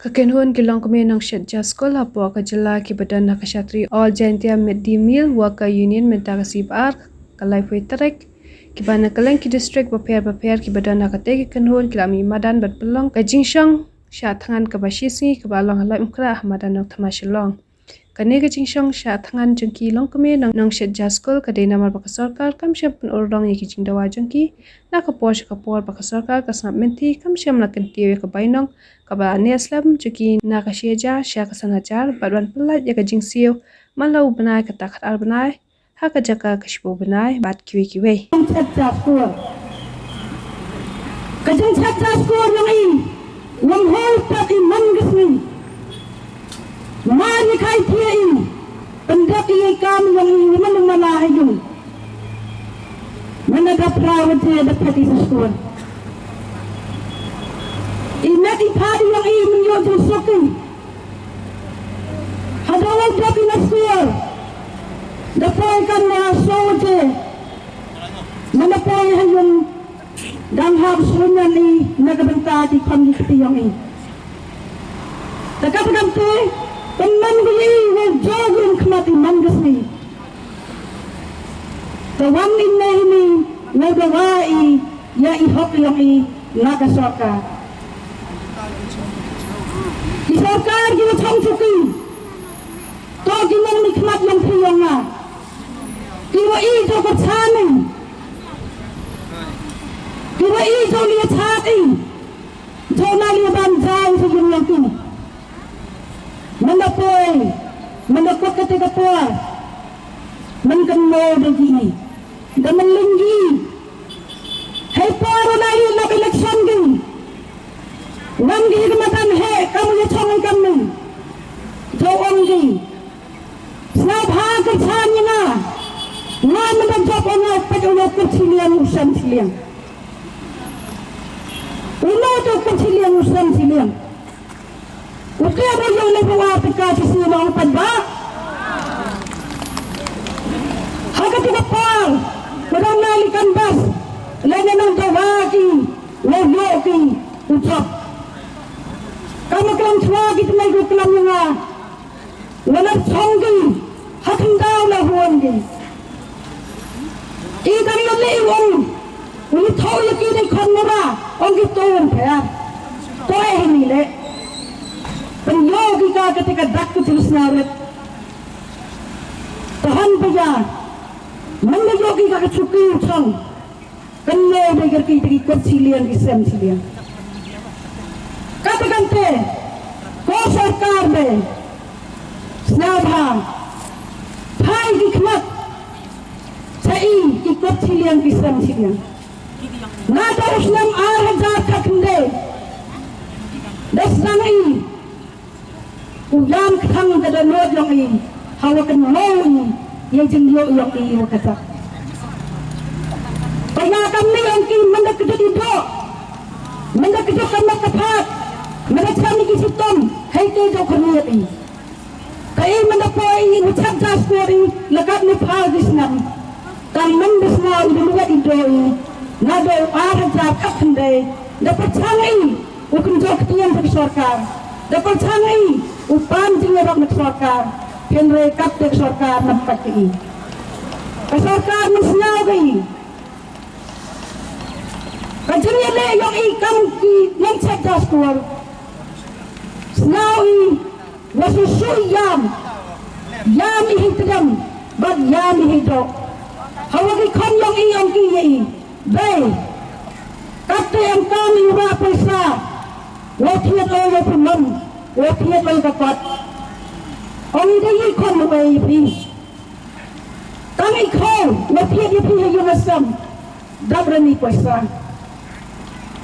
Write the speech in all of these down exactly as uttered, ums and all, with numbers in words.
Ka kynhun ki longkmie nongshet ja skul hapoh ka jylla kiba don ha ka shatri All Jaintia Mid Day Meal Worker Union mynta ka sngi Baar ka laiphew tarik, kiba na kylleng ki district bapher bapher kiba don ha katei ka kynhun ki la mih madan bad pynlong ka jingshong shah thngan kaba shi sngi kaba long ha Laitumkhrah ha madan Nongthymmai Shillong. Kane ka jingshong shah thngan jong ki longkmie nong nongshet ja skul ka dei namar ba ka sorkar kam shym pynurlong ïa ki jingdawa jong ki na ka por sha ka por, ba ka sorkar ka sngap mynthi kam shym la kyntiew ïa ka bainong kaba neh slem jong ki na ka shi hajar sha ka san hajar bad ban pyllait ïa ka jingsiew man la u bnai kata khatar bnai ha ka jaka ka shiphew bnai bad kiwei kiwei. Nongchet ja skul. Ka jingchet ja skul jong i, wan hol pat i man ka sngi. Mar ïa ka i thiah i, pyndep i kam jong i, i man u mala ha ïung. Mynta da phra baje da phet i sha skul. I met i phad jong i mynta ïoh jingsuk i. Haduh u dep i na skul, da poi katne, saw baje. Mynta poi ha ïung, dang hap sngewthuh i na ka bynta ki khon ki kti jong i. Te kata kata te, pynman ki i, wa jong i khmat i man ka sngi. Te wan i ne i ni, wa dawa i, ïa i hok jong i na ka sorkar. Ki sorkar ki wa chong chuki. To ki nongmihkhmat jong phi jong nga. Ki wa i to ka chani. Ki wa i to lia chati. To na lia ban jai to jong nga ki. Mynta poi, mynta kut kata ka por. Mynta kynmaw da ki. Da mynta ling ki. Hei por na lia na election ki. Wan ki ka matan he, kam ïa chong kam ni. To ong ki. Sngewbha kyrchan ïa nga. Nga mynta jop ïa nga, peit u la kut shiliang u sem shiliang. U la to kut shiliang u sem shiliang. U khlem u ïoh le ba u ar tyngka shi sien u pat ba. Ha kata ka por, ka dang nai li canvass, lane nang dawa ki, u ïoh ki u jop. Ka ma klam chwa ki tnai ko klam ïa nga. Wa nar chong ki, ha khyndaw la huan ki. I dang ïa leh u ong, u li thaw ïa ki dei khon mura, ong ki to un pher. To eh ni leh. Pynïoh ki ka kata ka dak ka jingïasngew rit. Tahan paya, man la ïoh ki ka ka chuki u chong. Kynmaw dei kyrki te ki kut shiliang ki sem shiliang. Kata kante, ko sorkar dei, sngewbha phai ki khmat, cha i ki kut shiliang ki sem shiliang. Naduh u snem ar hajar khatkhyndai, da sdang i u ïam khang ka dohnud jong i, ha wa kynmaw i ïa jingïoh jong i wa kata. Paya kamni ong ki mynta kjut i doh, mynta kjut ka mat ka phad, mynta cham i ki shitom, hei te doh khyrnit i. Ka i mynta poi i u chap ja skor i, la katne phaw ki snem. Tang man da sngewbha i da mawat i doh i, naduh ar hajar khatkhyndai, da pyrchang i u kynjoh ktien sha ka sorkar, da pyrchang i u pan jingïarap na ka sorkar, hynrei kat ka sorkar nam pat ka i. Ka sorkar mynsngew ka i. Ka jingïaleh jong i kam ki nongchet ja skor. Sngew i Wa shu shu ïam. Ïam i hi tdem bad ïam i hi doh. Hawa ki khon jong i ong ki ïa i. Bei. Katte em kam i wa pisa. Wa thied o wa pynlong. Wa thied o ka kot. Ong i dei i khon wa i phi. Tang i khon wa thied i phi ha ïa wa sem. Dap rani pisa.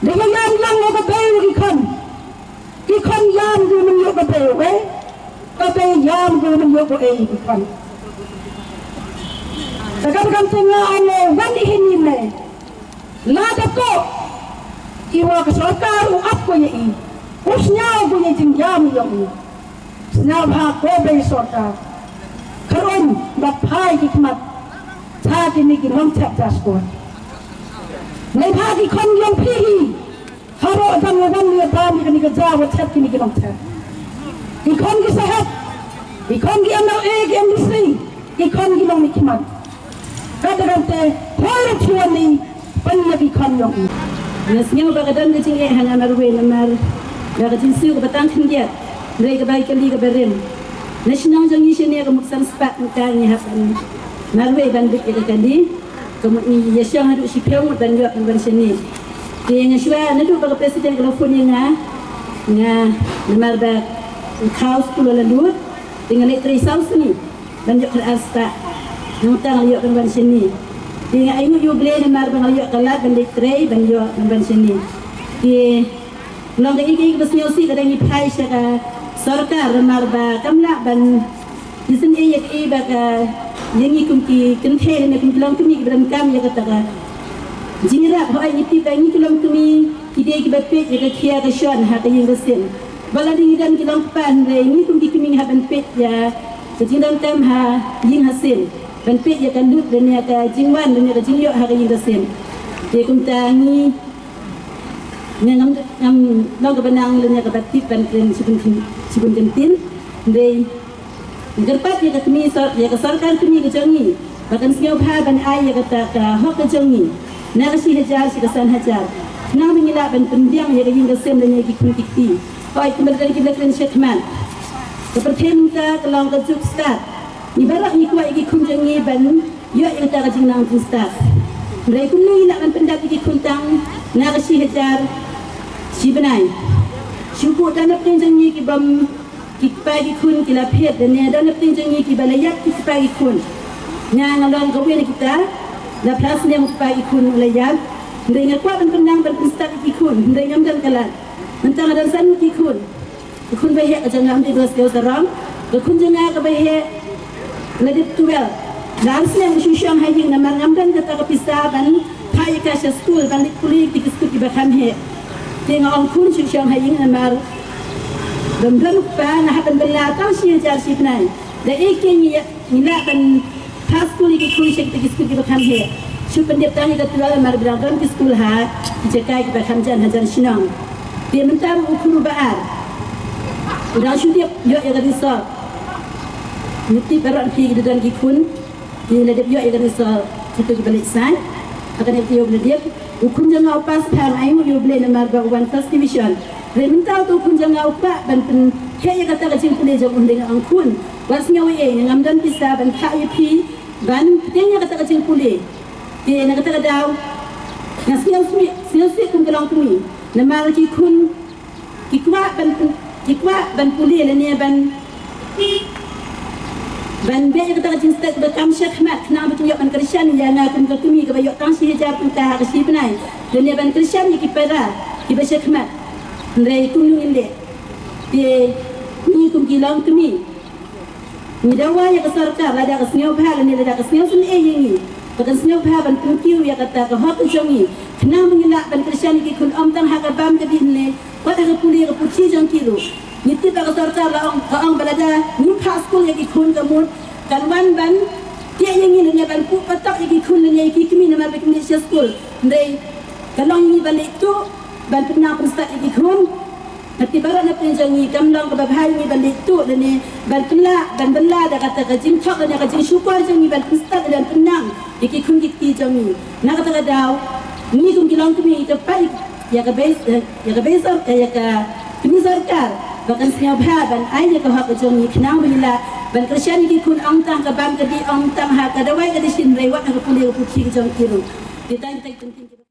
Dei ïam lang wa ka bei wa ki khon. Ki khon ïam ki mynjur ka bei, eh? Ka bei ïam ki mynjur ka ei ki khon. Te kam kam te nga ong wan i hini me. Lada ko i wa ka sorkar u ap ko ïa i. U sñiaw ko ïa jingïam ïa u. Sñiawbha ko bei sorkar. Kyrun ba phai ki khmat. Cha kini ki nongchap dashboard. Neibhah ki khon ïong phi hi. Haroh dang wan ïa ba Kine ki kjat, wat chat kine ki long chat. Ki khon ki sahep, ki khon ki M L A, ki M D C, ki khon ki long ki khmat. Kata kata, hoi ruh ki wan ni, pan ïa ki khon jong i. Nga sngew ba ka don ka jingeh ha nga marwei namar ba ka jingsiew kaba tang khyndiat, hynrei kaba ïa kali kaba rim. Na shnong jong ngi shane ka mut san spah ngi hap ban marwei ban bit ïa ka kali. Ka mut ngi ïa shong haduh shiphew ngut ban ïoh ban wan shane. Te nga shuwa naduh ba ka president ka la phone ïa nga, nga namar ba ka khaw skul la lut. Te nga leit trei saw sngi ban ïoh khatar spah. Nangta nga la ïoh ban wan shane. Te nga ainguh ïa U Blei namar ba nga la ïoh ka lad ban leit trei ban ïoh ban wan shane. Te long kaei kaei kaba sngewsih lada ngi phai sha ka sorkar namar ba kam lah ban isynei ïa kaei ba ka ïa ngi kum ki kynthei ne kum ki longkmie kiba donkam ïa kata ka jingïarap. Hooid, ngi tip ba ngi ki longkmie ki dei kiba peit ïa ka khia ka shon ha ka ïing ka sem. Ba la dei ngi don ki longkpa hynrei ngi kum ki kmie ngi hap ban peit ïa ka jingdonkam ha ïing ha sem, ban peit ïa ka lut lane ïa ka jingwan lane ïa ka jingïoh ha ka ïing ka sem. Te kumta ngi, ngi ngam, ngam long kaba nang lane ïa kaba tip ban kren shibun kyn-, shibun kyntien. Hynrei ngi kyrpad ïa ka kmie sor-, ïa ka sorkar kmie ka jong ngi ba kan sngewbha ban ai ïa kata ka hok ka jong ngi na ka shi hajar sha ka san hajar, khnang ba ngi lah ban pynbiang ïa ka ïing ka sem lane ïa ki khun ki kti. Hooid, kumba la dang ki la kren shakhmat, ka pyrthei mynta ka long ka juk stad. Ngi baroh ngi kwah ïa ki khun jong ngi ban ïoh ïa kata ka jingnang jingstad. Hynrei kumno ngi lah ban pyndap ïa ki khun tang na ka shi hajar shi bnai? Shu buh da na pdeng jong ngi ki bym, ki kpa ki khun ki la phet, lane da na pdeng jong ngi kiba la ïap ki kpa ki khun. Nga nga long kawei na kita, la phra snem u kpa ki khun u la ïap. Hynrei nga kwah ban pynnang ban pynstad ïa ki khun, hynrei ngam don ka lad. Mynta nga don san ngut ki khun. Ka khun ba heh ka jong nga, ym dei ba nga sngew sarong. Ka khun jong nga kaba heh la dep twelve. La ar snem ka shu shong ha ïing namar ngam don kata ka pisa ban phah ïa ka sha skul ban leit pule ïa ki skul kiba kham heh. Te nga ong khun shu shong ha ïing namar bym don u kpa, nga hap ban bylla tang shi hajar shi bnai. Da ei kein ngi ïa Ngi lah ban phah skul ïa ki khun sha kita ki skul kiba kham heh. Shu pyndep tang ïa ka twelve namar ba dang don ki skul ha ki jaka kiba kham jan hajan shnong. Te mynta ruh u khun uba ar u dang shu dep ïoh ïa ka result. Ngi tip baroh ki da don ki khun ki la dep ïoh ïa ka result, kito kiba leit sign ha kane ka taïew ba la dep. U khun jong nga u pass tang, ainguh ïa U Blei namar ba u wan first division. Hynrei mynta uto u khun jong nga u kwah ban pynheh ïa kata ka jingpule jong u, hynrei nga ong khun, wat sngew ei ei, nga ngam don pisa ban phah ïa phi ban pdiang ïa kata ka jingpule. Te na kata ka daw nga sngewsih, sngewsih kum ka longkmie namar ki khun ki kwah ban, ki kwah ban pule lane ban, ban beh ïa kata ka jingstad ba kam shakhmat khnang ba kin ïoh ban kyrshan ïa nga kum ka kmie kaba ïoh tang shi hajar tyngka ha ka shi bnai, lane ban kyrshan ïa ki para kiba shakhmat. Hynrei kumno ngin leh? Te ngi kum ki longkmie ngi dawa ïa ka sorkar, lada ka sngewbha lane lada ka sngewsynei ïa ngi, ba kan sngewbha ban pynkiew ïa kata ka hok ka jong ngi khnang ba ngin lah ban kyrshan ïa ki khun, ym tang ha ka bam ka dih ne wat ha ka pule ka puthi jong ki ruh. Ngi tip ba ka sorkar la ong, ka ong ba lada ngim phah skul ïa ki khun ka mut kan wan ban tieh ïa ngi lane ban puh patok ïa ki khun lane ïa ki kmie namar ba kim leit sha skul. Hynrei ka long ngi ban leit tuh ban pynnang pynstad ïa ki khun. Nga tip baroh na pdeng jong ngi kam long kaba bha ïa ngi ban leit tuh lane ban pynlah, ban pynlah da kata ka jingthok lane ka jingshukor jong ngi ban pynstad lane ban pynnang ïa ki khun ki kti jong ngi. Na kata ka daw ngi kum ki longkmie ngi kyrpad ïa ka bei, ïa ka bei sor, ïa ka kmie sorkar ba kan sngewbha ban ai ïa ka hok ka jong ngi khnang ba ngi lah ban kyrshan ïa ki khun, ym tang ka bam ka dih, ym tang ha ka dawai ka dashin, hynrei wat ha ka pule ka puthi ka jong ki ruh. Te tang kita ki kyntien kiba